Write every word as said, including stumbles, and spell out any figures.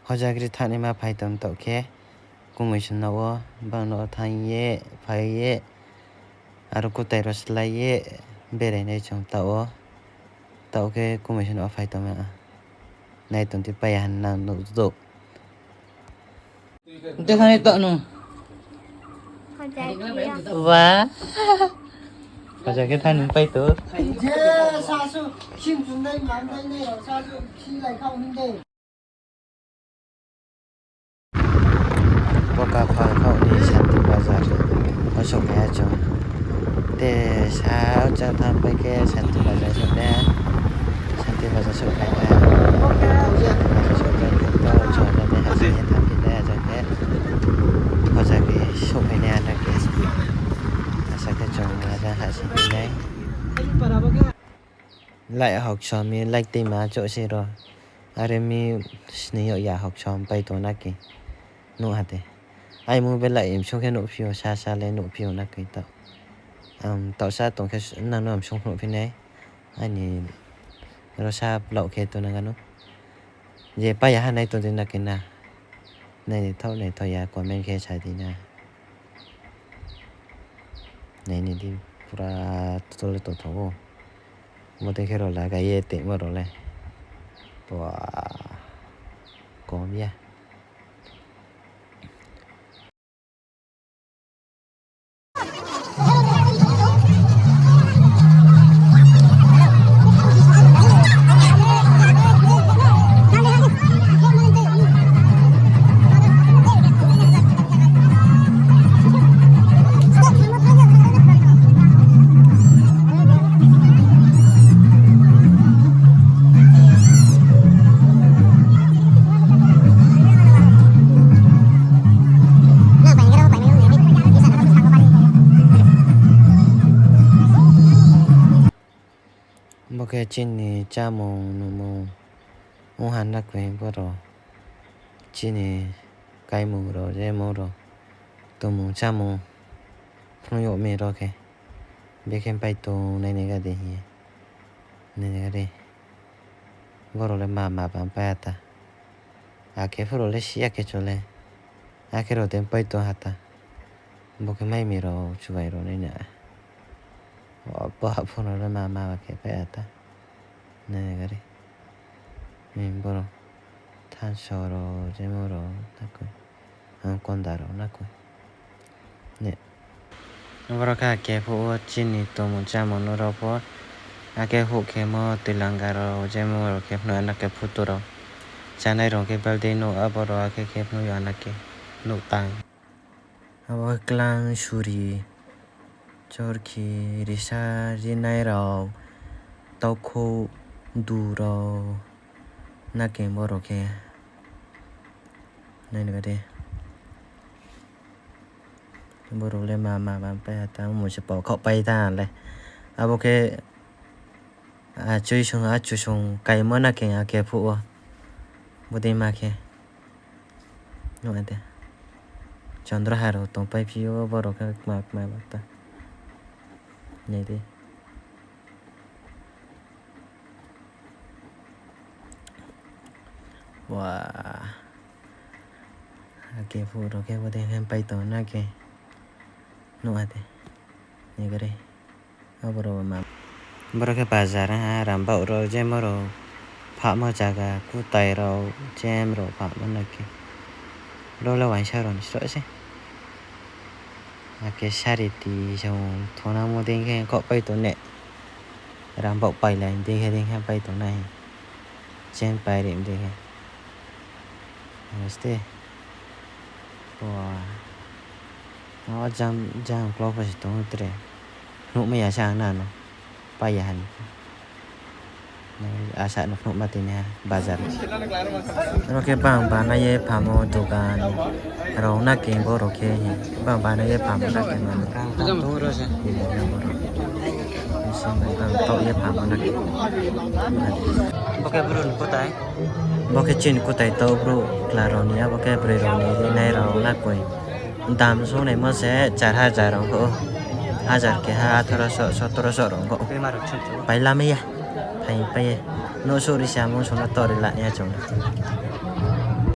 Hojagri thanngnaima phai tong taoh khe, kumui sung no wo, bang no thanng ye, phai ye, aro kutai rao slái ye, berai nai chung taoh wo. Taoh khe kumui sung no phai tongma. Nai tong di, pai ya hing nang nuh dou. Dekhani taoh no. Wa. Hoja khe thanng ni pai tong. Boka pha khaoh ni Santi Bazar wo souhphai ha chung. Te sa cha thanng pai khe Santi Bazar souhphai ha. Santi Bazar souhphai ha. Santi Bazar souhphai khe to chung no de hasi ye thanng phi nai aja khe. Hoja khe souhphai nai ana khe. Asa khe chung aja hasi phi nai. Light hoksom mi light tuima chouh se ro. Are mi sning yo ya hoksom pai tong na khe. Nuh ha de. Ai mobile light msung khe nuhphi ou, sasa le nuhphi ou na khe taoh. Ang taoh sa tong khe nang no msung phnuh phi nai. Aini ro sa plaoh khe tong nang ano. Je pai ya ha nai tong di na khe na. Nai ni thaoh nai thaoh ya comment khe sa di na. Nai ni di pura totol le tongthou ou. Bo dei khe rao lagai ye tongmo rao le. Ba, kom ya. Bo khe chini chámung nungmung ong ha na khe boro. Chini kaimung rao, jemung rao, tongmung chámung phnuh yag mi rao khe. Bekhe pai tong nai ni ga di hing ye. Nai ni ga di. Boro le ma ma ba pai ha ta. Akhe phu rao le si ya khe chu le. Akhe rao de pai tong ha ta. Bo khe mai mi rao chubai rao nai na. Bo ha phu rao le ma ma ba khe pai ha ta. Nai ni ga di. Boro thanso rao, jemung rao, na khe. Ang konda rao na khe. Boro khe akhe phuh wo chini tongmung chámung no rao pho. Akhe houh khemo toilanga rao, jemung rao khe phnuh ana khe photo rao. Chánai rao khe building nuh, abo rao akhe khe phnuh yo ana khe nuh tang. Abo khe klang suri, chorkhi, risa rinai rao, taukhouh, du rao, na khe boro khe. Nai ni ga di. Boro le ma ma ba pai ha ta, mung se pao khaoh pai ta le. Abo khe, a, chuisung, a, chusung kaimo na khe akhe phuh wo. Bodei ma khe. Nuh ha de. Chondroha rao tongpai phi ou, boro khe kma kma ba ta. Nai di. Wa. Akhe phuh rao khe bodei khe pai tong na khe. Nuh ha de. Nai ga di. Abo rao ma. Boro khe bazar ha, rambaoh rao, jemung rao, phahmo zaga, kutai rao, jem rao, phahmo na khe. Boro le uaingsa rao ni sroh se. Akhe sari ti song thunangmo dei khe khaoh pai tong ne. Rambaoh pailai dei khe dei khe pai tong nai. Jem pairi dei khe. Ste. O, jang, jang klo pho se tong tre. Phnuhmai ya se ang na no. Pai ya ha ni. Asa no phnuhma tini ha bazar. Aro khe bang banai ye phamo dogan rao na khe boro khe hi. Bang banai ye phamo na khe mano. Bang taoh ye phamo na khe. Bo khe bru ni kutai. Bo khe chini kutai taoh bru kla rao ni, abo khe broi rao ni rinai rao na koi. Dam songnaimo se char hajar rao ongkho. Hajar keha atharo so, sotoro so rao ongkho. Pai lamai ya. Phai pai ye. Nouh souh ri se amo song no tori la ya chung.